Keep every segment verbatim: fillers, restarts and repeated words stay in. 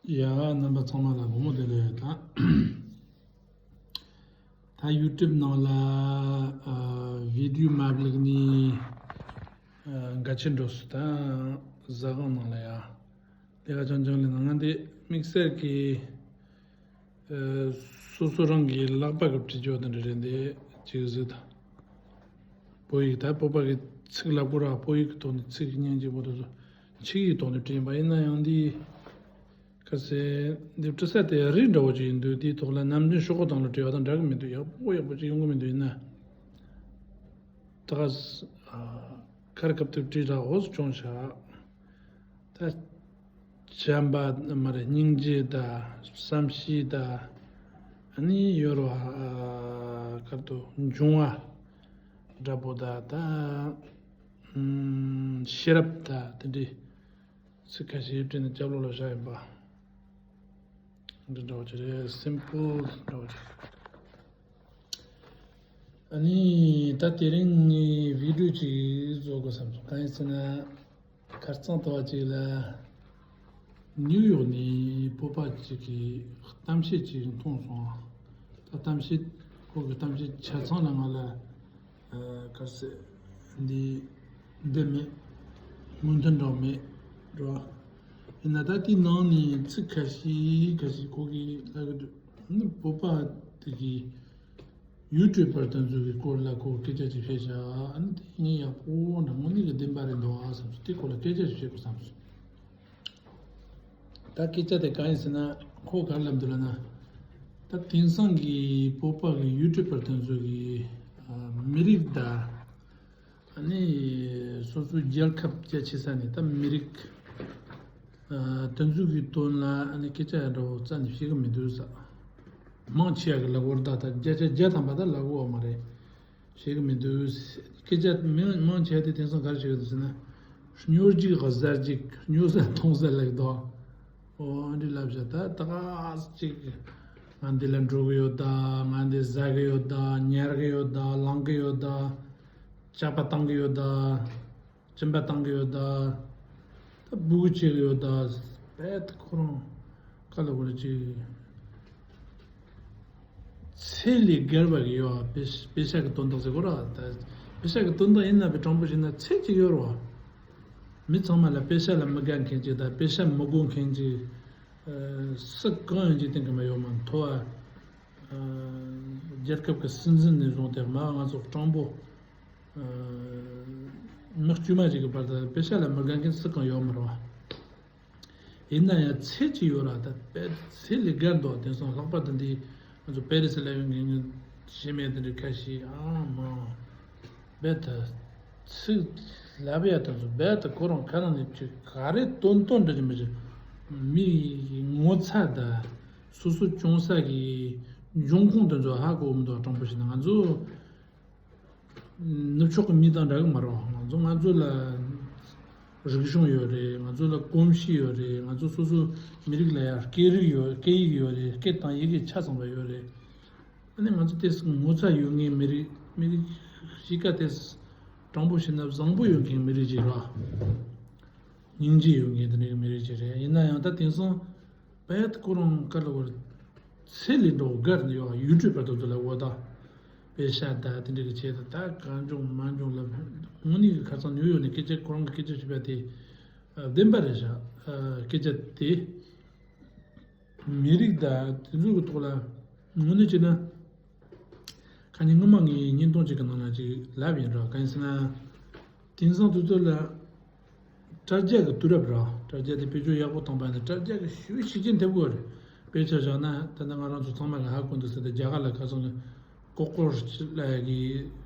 ཡ། རྣམ་པ་ཚང་མ་ལ་དགོང་མོ་བདེ་ལེགས། ད་ད་ཡུ་ཊུབ་ནང་ལ་ཨ་བི་ཌིའོ་མ་བླུགས་ནི་ཨ་འགའ་ཅིག་འགྲོ་སོང་། ད་ཟ་ཁང་ནང་ལ་ཡ་ལས་ཀ་རྐྱང་རྐྱང་ལས་ནང་ང་འདི་དམིགས་བསལ་གྱི་ཨ་སོ་སོ་རང་གི་ལག་པ་གི་བྲིས་རྒྱུ་དང་འབྲེལ་འདི་ཅིག་གཟིགས་དང་། བོད་ཡིག་ད་བོད་པ་གི་ཚིག་ལབ་དགོས་ར། བོད་ཡིག་གི་ཐོག་ནས་ཚིག་སྙན་འཇེབས་པོ་དེ་ཚོ་ཆིག་ཡིག་ཐོག་ནས་བྲིས་ཡིན་པ་ཡིན་ན་ཡང་འདི་ག་ཟེ་འདི་བྲི་ས་དེ་རིགས་འདྲ་བོ་ཅིག་ཡིན་དུས། དེའི་ཐོག་ལ་ནམ་རྒྱུན་ཤོག་གུ་དང་ལ་བྲིས་པ་དང་འདྲ་གི་མི་འདུག་ཡག་པོ་ཡག་པོ་ཅིག་ཡོང་གི་མི་འདུག་ཡིན་ན་ད་ག་ས་ཨ་གར་སྐབས་དེ་བྲིས་ར་འོ་སུ་ཅུང་ཞག་ད་བྱམས་པ་མ་རེད། སྙིང་རྗེ་དང་བསམ་ཤེས་དང་ཨ་ནི་ཡོད་ར་ཨ་གར་དུ་འབྱུང་བ་འདྲ་པོ་དང་ད་ཨམ་ཤེས་རབ་དང་དེ་འདྲའི་ཚིག་ཁ་ཤས་བྲིས་ནས་སྐྱབས་ལོ་ལ་བཞག་ཡིན་པ། འདི་འདྲ་བོ་ཅིག་རེད། སིམ་པལ་འདྲ་བོ་ཅིག་ཨ་ནི་ད་དེ་རིང་ངས་བི་ཌིའོ་ཅིག་བཟོ་དགོས་བསམ་སོང་། གང་ཡིན་ཟེར་ན། ཁ་རྩང་ལྟ་བ་ཅིག་ལ་ནིའུ་ཡོག་ནས་བོད་པ་ཅིག་གིས་གཏམ་བཤད་ཅིག་མཐོང་སོང་། ད་གཏམ་བཤད་ཁོ་གི་གཏམ་བཤད་ཆ་ཚང་ལ་ང་ལ་ཨ་ག་རེ་ཟེར་འདི་འདི་མེད། མོས་མཐུན་འདྲ་མེད་རོ། ཡིན་ན་ད་དེའི་ནང་ནས་ཚིག་ཁ་ཤས་ཁ་ཤས་ཁོ་གིས་ལབ་ཀྱི་འདུག་ནི་བོད་པ་དེ་གིས་ཡུ་ཊུབ་པར་དེ་ཚོ་གི་སྐོར་ལ་ཁོ་སྐད་ཆ་ཅིག་བཤད་བཞག་ཨ་ནི་དེ་ངས་ཡག་པོ་འདྲ་དངོས་གནས་ཀྱི་བདེན་པ་རེད་འདུག་ཨ་བསམ་སོང་། དེ་སྐོར་ལ་སྐད་ཆ་ཞིག་བཤད་དགོས་བསམ་སོང་། ད་སྐད་ཆ་དེ་གང་ཡིན་ཟེར་ན། ཁོ་ག་རེ་ལབ་འདུག་ལབ་ན། ད་དེང་སང་གི་བོད་པ་གི་ཡུ་ཊུབ་པར་དེ་ཚོ་གི་ཨ་མི་རིགས་དང་ཨ་ནི་སོ་སོའི་རྒྱལ་ཁབ་རྒྱ་ཆེ་ས་ནས་ད་མི་རིགས་ཨ་དེ་ཚོ་གི་དོན་ལ་ཨ་ནི་སྐད་ཆ་ཡང་འདྲ་བོ་རྩ་ནས་བཤད་གི་མི་འདུག་ས། མང་ཆེ་བ་གི་ལབ་དགོས་རེད། ད་ད་བརྒྱ་ཆ་བརྒྱ་ཐམ་པ་ད་ལབ་དགོས་བ་མ་རེད། བྱེད་ཀྱི་མི་འདུག་སྐད་ཆ་མི་མང་ཆེ་བ་དེ་དེང་སང་ག་རེ་བྱེད་ཀྱི་འདུག་ཟེར་ན། སྨྱོ་རྒྱུག་གཟའ་རྒྱུག་སྨྱོ་ས་མཐོང་ས་ལེགས་དོ། འོ་འདི་ལབ་བྱ། ད་ད་ག་ཅིག་ང་འདི་ལ་འགྲོ་གི་ཡོད་ད། ང་འདི་ཟ་གི་ཡོད་ད། ཉལ་གི་ཡོད་ད། ལངས་གི་ཡོད་ད། ཇག་པ་བཏང་གི་ཡོད་ད། གཅིན་པ་བཏང་གི་ཡོད་ད། ད་སྦུ་གུ་བྱེད་གི་ཡོད་ད། རྦད་དེ་ཁོ་རང་ག་ལ་གོ་རེ་ཅིག་ཚད་ལས་བརྒལ་བ་གི་ཡོད་ཨ། པེ་པེ་ཤ་གི་དོན་དག་ཟེར་གོ་ར། ད་པེ་ཤ་གི་དོན་དག་ཡིན་ན་པའི་དྲང་པོ་བཤད་ན་ཚད་ཅིག་ཡོད་རེད་བ། མི་ཚང་མ་ལ་པེ་ཤ་ལ་མི་དགའ་མཁན་ཅིག་དང་པེ་ཤ་མི་དགོས་མཁན་ཅིག་ཨ་སུ་གང་ཡིན་ཅིག་གཏན་འཁེལ་མ་ཡོད་མ་མཐོ་བ། ཨ་རྒྱལ་ཁབ་ཀྱི་སྲིད་འཛིན་ནས་བཟུང་སྟེ་མ་ང་ཚོ་དྲང་པོ་ཨ་མི་དཀྱུས་མ་ཅིག་གི་བར་དུ་པེ་ཤ་ལ་མི་དགའ་མཁན་སུ་གང་ཡོད་མ་རེད་བ། ཡིན་ན་ཡང་ཚད་ཅིག་ཡོད་ར། ད་དཔེ་ཚད་ལས་བརྒལ་འདུག་དེང་སང་ལྷག་པར་དུ་འདི་ང་ཚོ་པེ་རི་སི་ལ་ཡོད་མཁན་གྱི་གཞི་མེད་དེ་འདྲའི་ཁ་ཤས་ཨ་མ་རྦད་དེ་ཚིག་ལབ་ཡ་དེ་ཚོ་རྦད་དེ་ཁོ་རང་ཁ་ནང་ནས་ཅིག་ག་རེ་སྟོན་སྟོན་འདྲ་ཅིག་མི་ཅིག་མི་ངོ་ཚ་དང་སོ་སོ་སྐྱོང་ས་གི་འབྱུང་ཁུངས་དེ་ཚོ་ཧ་གོ་མི་འདུག་དྲང་པོ་བཤད་ན་ང་ཚོ། ནུབ་ཕྱོགས་ཀྱི་མི་དང་འདྲ་གི་མ་རེད། ང་ཚོ་ང་ཚོ་ལ་རིག་གཞུང་ཡོད་རེད། ང་ཚོ་ལ་གོམས་གཤིས་ཡོད་རེད། ང་ཚོ་སོ་སོ་མི་རིགས་ལ་ཡང་སྐད་རིགས་ཡོད། སྐད་ཡིག་ཡོད་རེད། སྐད་དང་ཡི་གེ་ཆ་ཚང་བ་ཡོད་རེད། ཨ་ནི་ང་ཚོ་ཏོག་ཙམ་ངོ་ཚ་ཡོད་མཁན་མི་རིགས། མི་རིགས་གཤིས་ཀ་ཏོག་ཙམ་དྲང་པོ་བཤད་ན་བཟང་པོ་ཡོད་མཁན་མི་རིགས་ཅིག་རེད། སྙིང་རྗེ་ཡོད་མཁན་དེ་འདྲའི་མི་རིགས་ཅིག་རེད། ཡིན་ན་ཡང་ད་དེང་སང་བལ་ཁོ་རང་ག་ལ་བར་ཚེ་ལས་འགྲོ་དགར་ནས་ཡོད། ཡུལ་གྲུ་བར་དུ་དུ་ལ་འོ་ད། པེ་ཤ་ད་དེ་འདྲ་གི་ཆེད་དུ་ད་གང་བྱུང་མང་བྱུང་ལ་དངོས་གནས་ཀྱི་ཁ་སང་ནིའུ་ཡོག་ནས་སྐད་ཆ་ཁོ་རང་གི་སྐད་ཆ་ཞུས་པ་དེ་བདེན་པ་རེད་ཤག་སྐད་ཆ་དེ་མི་རིགས་ད་དེ་ཚོ་གི་ཐོག་ལ་དངོས་གནས་བྱས་ན། ཁ་ཉིན་སྔོན་མ་ངའི་བརྙན་ཐུང་ཅིག་གི་ནང་ལ་ཅིག་ལབ་ཡིན་རོགས། གང་ཡིན་ཟེར་ན། དེང་སང་དུས་ཚོད་ལ་དྲ་རྒྱ་གི་དུས་རབས་རོགས། དྲ་རྒྱ་དེ་བེད་སྤྱོད་ཡག་པོ་བཏང་པ་ཡིན་ན་དྲ་རྒྱ་གི་ཞུ་ཤི་ཅན་ཐེབས་དགོས་རེད། དཔེ་ཆ་བཞག་ན་ད་ལྟ་ང་རང་ཚོ་ཚང་མ་གི་ཧ་གོ་འདུག་ཟེར་ཏེ་རྒྱ་གར་ལ་ཁ་སང་གི་ཀོ་ཀོར་ལ་ཡ་གི་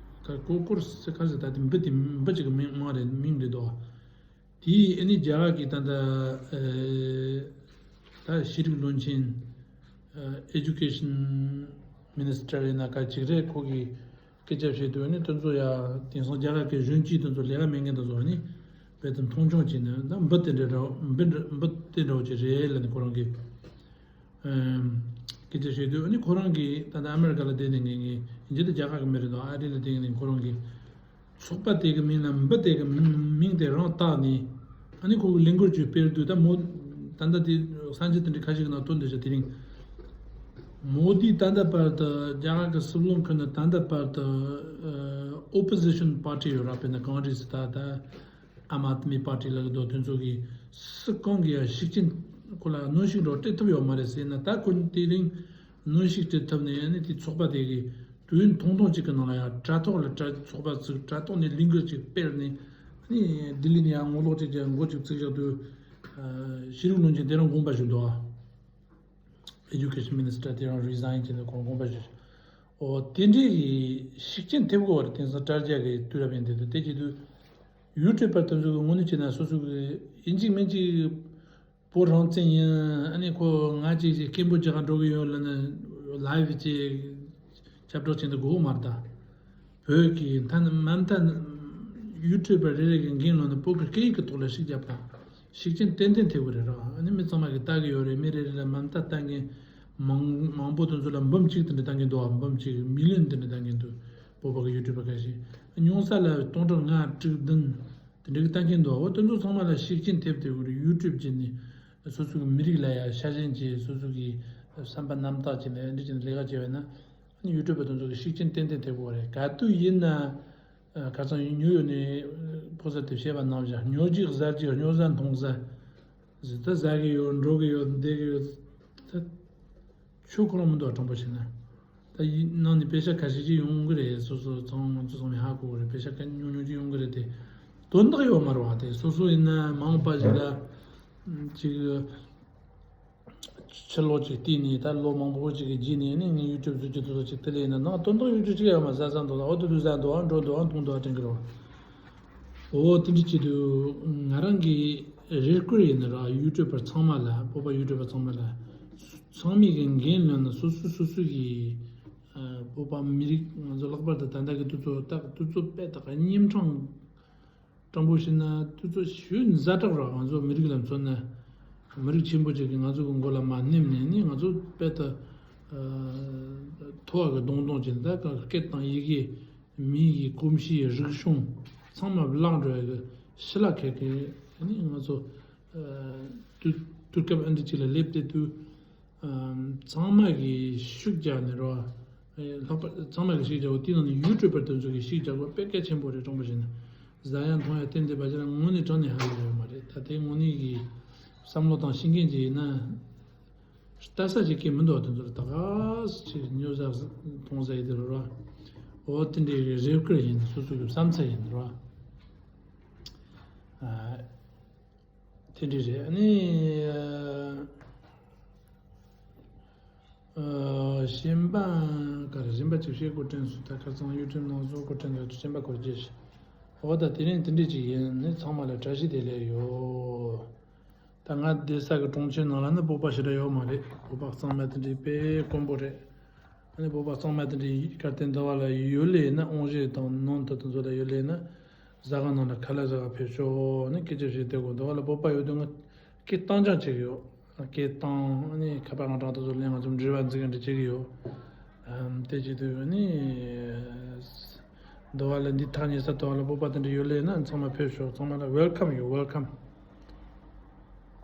ཀོ་ཀོར་ཟེར་ཁ་ཟེར་ད་དེ་འབུ་དེ་འབུ་ཅིག་གི་མིང་མ་རེད། མིང་རེད་དོ། དེ་ཨ་ནི་རྒྱ་གར་གྱི་ད་ལྟ་ད་ཤེས་རིག་བློན་ཆེན་Education Minister ཡིན་ན་ག་ཅིག་རེད། ཁོ་གིས་སྐད་ཆ་བཤད་དུས་ཨ་ནི་དེ་ཚོ་ཡ་དེང་སང་རྒྱ་གར་གྱི་གཞོན་སྐྱེས་དེ་ཚོ་ལས་ཀ་མེད་མཁན་དེ་ཚོ་ཨ་ནི་རྦད་དེ་མཐོང་ཆུང་བྱས་ནས་ད་འབུ་དེ་འདྲ་འདྲ་འབུ་འདྲ་འབུ་དེ་འདྲ་བོ་ཅིག་རེད་ལབ་ནས་ཁོ་རང་གིས་སྐད་ཆ་བཤད་དུས་ཨ་ནི་ཁོ་རང་གིས་ད་ལྟ་ཨ་མེ་རི་ཀ་ལ་བསྡད་ནས་ངས་ངས་ཡིན་གཅིག་ད་རྒྱ་གར་གྱི་མི་རེད་དོ། ཨ་རི་ལ་བསྡད་ནས་ཁོ་རང་གིས། ཚོགས་པ་དེ་གི་མིང་ལ་འབུ་དེ་གི་མིང་དེ་རང་བཏགས་ནས་ཨ་ནི་ཁོ་གི་ལས་འགུལ་ཅིག་སྤེལ་དུས་ད་མོ་ད་ལྟ་དེ་ སངས་རྒྱས་དེ་འདྲའི་ཁ་ཤས་ཀྱི་ནང་བཏོན་བསྡད་ཤག་དེ་རིང་མོ་དི་ད་ལྟ་བར་དུ་རྒྱ་གར་གྱི་སྲིད་བློན་ཁོ་ན་ད་ལྟ་བར་དུ་ཨོ་པོ་ཟི་ཤན་པར་ཊི་ཡོད་ར། དཔེར་ན་གང་རེད་ཟེར་ད་ད། ཨམ་ཨད་མི་པར་ཊི་ལབ་ཀྱི་འདུག་དེ་ཚོ་གིས་སུ་གང་གིས་ཡང་ཤུགས་རྐྱེན་ཁོ་ལ་གནོན་ཤུགས་འདྲ་སྤྲད་ཐུབ་ཡོད་མ་རེད་ཟེར་ན། ད་ཁོ་དེ་རིང་གནོན་ཤུགས་སྤྲད་ཐུབ་ནས་ཡང་ནི་དེ་ཚོགས་པ་དེ་གིས་དུས་ཡུན་ཐུང་ཐུང་གཅིག་གི་ནང་ལ་ཡང་དྲ་ཐོག་ལ་དྲ་ཚོགས་པ་བཙུགས། དྲ་ཐོག་ནས་ལས་འགུལ་གཅིག་སྤེལ་ནས་ནི་ལྡི་ལི་ནས་ཡང་ངོ་ལོག་ཅིག་ཀྱང་འགོ་གཅིག་བཙུགས་བཞག་དུས་ཤེས་རིག་བློན་ཆེན་དེ་རང་དགོངས་པ་ཞུས་འདུག་ཨ། Education Minister དེ་རང་རི་ཟའིན་བྱས་ནས་ཁོང་དགོངས་པ་ཞུས། འོ་དེ་འདྲའི་ཤུགས་རྐྱེན་ཐེབས་དགོས་པ་རེད། དེང་སང་དྲ་རྒྱ་གི་དུས་རབས་ཡིན་དུས་དེ་བྱེད་དུས། ཡུ་ཊུབ་པར་དེ་ཚོ་གི་དངོས་གནས་བྱས་ན་སོ་སོ་གི་ཡིན་གཅིག་མིན་གཅིག་བོད་རང་བཙན་ཡིན། ཨ་ནི་ཁོ་ང་ཅིག་ཅིག་སྐད་འབོད་རྒྱག་ག་འགྲོ་གི་ཡོད་ལབ་ན་ལའེ་བྷི་ཅིག་ཁྱབ་བསྒྲགས་བྱེད་འདི་དགོས་མ་རེད་ད། བོད་ཀྱི་མཐའ་ན་མ་མཐའ་ཡུ་ཊུབ་པར་རེ་རེ་གི་འགན་ལོན་ནས་བོད་ཀྱི་སྐད་ཡིག་གི་ཐོག་ལ་ཤུགས་རྒྱབ་དང་ཤུགས་རྐྱེན་ཏན་ཏན་ཐེབས་གི་རེད་ར། ཨ་ནི་མི་ཚང་མ་གི་ལྟ་གི་ཡོད་རེད། མི་རེ་རེ་ལ་མ་མཐའ་ལྟ་མཁན་མང་མང་པོ་དེ་ཚོ་ལ་འབུམ་གཅིག་དེ་འདྲ་ལྟ་མཁན་འདུག་ཨ། འབུམ་གཅིག་མི་ལི་ཡོན་དེ་འདྲ་ལྟ་མཁན་འདུག་བོད་པ་གི་ཡུ་ཊུབ་པར་ཁ་ཤས། ཉུང་ས་ལ་སྟོང་ཕྲག་ལྔ་དྲུག་བདུན་དེ་འདྲ་གི་ལྟ་མཁན་འདུག་འོ་དེ་ཚོ་ཚང་མ་ལ་ཤུགས་རྐྱེན་ཐེབས་ཏེ་ཡུ་ཊུབ་བྱས་ནས་སོ་སོ་གི་མི་རིགས་ལ་ཡང་ཤ་ཞེན་བྱས། སོ་སོ་གི་བསམ་པ་རྣམ་དག་བྱས་ནས་འདི་བྱས་ནས་ལས་ཀ་བྱས་པ་ཡིན་ན་ཡུ་ཊུབ་པ་དེ་ཚོ་གི་ཤུགས་རྐྱེན་ཏན་ཏན་ཐེབས་ཀྱི་རེད། ག་དུས་ཡིན་ན་ཁ་སང་ཉུ་ཡོག་ནས་ཕོ་གསར་དེ་བཤད་པ་ནང་བཞིན་ཉོ་རྒྱུ་ཟ་རྒྱུ་སྨྱོ་ཟ་འཐུང་ཟ་ཟི་ད་ཟ་གི་ཡོད། འགྲོ་གི་ཡོད། བསྡད་གི་ཡོད། ད་ཆོས་ཁོ་རང་མི་འདུག་དྲང་པོ་བྱས་ན། ད་ཡིན་ནང་ནས་པེ་ཤ་ཁ་ཤས་ཅིག་ཡོང་གི་རེད། སོ་སོ་ཚང་མ་ཚོ་ཚང་མས་ཧ་གོ་གི་རེད། པེ་ཤ་ཁ་ཉུང་ཉུང་ཅིག་ཡོང་གི་རེད་དེ། དོན་དག་ཡོད་མ་རེད་བ། དེ་སོ་སོ་ཡིན་ན་མ་འོངས་པ་ཞིག་ལ་ཅིག་ཕྱིར་ལོག་ཅིག་བལྟས་ནས་ད་ལོ་མང་པོ་ཅིག་གི་རྗེས་ནས་ནི་ངས་ཡུ་ཊུབ་བཟོ་རྒྱུ་དེ་ཚོ་ཅིག་དེ་ལས་ཡིན་ན་ནང་དོན་དག་ཡོད་རྒྱུ་ཅིག་ཡོད་མ། ཟ་ཟ་འདུག་ལ་འོ་དེ་དུས་ཟ་འདུག་ཨ། འགྲོ་འདུག་ཨ། འཐུང་འདུག་ཨ། དྲན་གི་རེད་བ། འོ་དེ་འདྲ་བྱེད་དུས་ང་རང་གི་རེ་སྐུལ་ཡིན་ན་ར་ཡུ་ཊུབ་པར་ཚང་མ་ལ། བོད་པ་ཡུ་ཊུབ་པར་ཚང་མ་ལ་ཚང་མས་གི་འགན་ལོན་ན་སོ་སོ་སོ་སོ་གི་ཨ་བོད་པ་མི་རིགས་ང་ཚོ་ལྷག་པར་དུ་ད་ལྟ་གི་དུས་ཚོད་ད་དུས་ཚོད་དཔེ་ད་ག་གཉན་འཕྲང་དྲང་པོ་བཤད་ན་དུས་ཚོད་ཞེ་པོ་ཛ་དྲག་ར། ང་ཚོ་མི་རིགས་ལ་མཚོན་ན་མི་རིགས་ཆེན་པོ་ཅིག་གིས་ང་ཚོ་གི་མགོ་ལ་མར་སྣེམས་ནས་ནི་ང་ཚོ་དཔེ་ད་ཨ་ཐོ་བ་གི་གདོང་གདོང་བྱས་ནས་ད་ག་སྐད་དང་ཡི་གེ་མི་ཡི་གོམས་གཤིས་རིག་གཞུང་ཚང་མ་བརླག་འགྲོ་ཡ་གི་ཕྱི་ལ་ཁད་ཀི་ནི་ང་ཚོ་ཨ་དུས་དུས་སྐབས་ཨ་འདི་ཅིག་ལ་སླེབས་ཏེ་དུས་ཨ་ཚང་མ་གིས་ཤུགས་རྒྱག་ནས་རོ། ཨ་ལྷག་པར་ཚང་མ་གིས་ཤུགས་རྒྱག་དགོས། དེ་ནང་ནས་ཡུ་ཊུབ་པར་དེ་ཚོ་གིས་ཤུགས་རྒྱག་དགོས་དཔེ་གལ་ཆེན་པོ་རེད། དྲང་པོ་བཤད་ན་ཟ་ཡ་འཐུང་ཡ་ཏན་ཏན་བ་ཅི་ལ་དངོས་གནས་དྲང་གནས་ཧ་ལས་ཡོད་མ་རེད། ད་དེ་དངོས་གནས་ཀྱི་བསམ་བློ་དང་ཤེས་མཁན་ཅིག་ཡིན་ན། ལྟ་ས་ཅིག་གི་མི་འདུག་དེ་ཚོར་ད་ག་ཅིག་སྨྱོ་ཟ་འཐུང་ཟ་ཡི་དེ་རུ་ར། འོ་དེ་འདྲའི་རེ་སྐུལ་ཡིན། སོ་སོ་གི་བསམ་ཚུལ་ཡིན་ར། ཨ་དེ་འདྲ་རེད། ཨ་ནི་ཨ་གཞན་པ་ག་རེ་གཞན་པ་ཅིག་བཤད་དགོས་དྲན་སོང་། ད་ཁ་སང་ཡུ་ཊུབ་ནང་བཟོ་དགོས་དྲན་འདུག་གཞན་པ་གོ་རྒྱུ་ཞིག་འོ་ད་དེ་རིང་དེ་འདྲ་ཅིག་ཡིན། ནི་ཚང་མ་ལ་བཀྲ་ཤིས་བདེ་ལེགས་ཡོད། ད་ང་བསྡད་ས་གི་གྲོང་ཁྱེར་ནང་ལ་ནི་བོད་པ་ཞེ་དྲག་ཡོད་མ་རེད། བོད་པ་གཙང་མ་དེ་འདྲའི་དཔེ་དཀོན་པོ་རེད། ཨ་ནི་བོད་པ་གཙང་མ་དེ་འདྲའི་གར་དེ་འདི་བ་ལ་ཡོད་ལེ་ན་དབང་ཞེ་དང་ནང་དུ་དེ་ཚོ་ལ་ཡོད་ལེ་ན་ཟ་ཁང་ནང་ལ་ཁ་ལག་ཟ་ག་ཕེབས་ཤོག་ནི་སྐད་ཆ་བཤད་བསྡད་དགོས། འདི་བ་ལ་བོད་པ་ཡོད་དུས་ང་སྐད་གཏོང་སྦྱང་བྱེད་གི་ཡོད། སྐད་གཏོང་ཨ་ནི་ཁ་པར་ང་དྲང་དེ་ཚོ་ལེན་ང་ཚོ་འབྲེལ་བ་འཛིན་གི་འདྲ་བྱེད་གི་ཡོད། ཨམ་དེ་བྱེད་དུས་ཨ་ནི་འདི་བ་ལ་འདི་ཐག་ཉེ་ས་དེ་བ་ལ་བོད་པ་དེ་འདྲ་ཡོད་ལེ་ན་ཚང་མ་ཕེབས་ཤོག་ཚང་མ་ལ་ཝེལ་ཀམ་ཡོད། ཝེལ་ཀམ།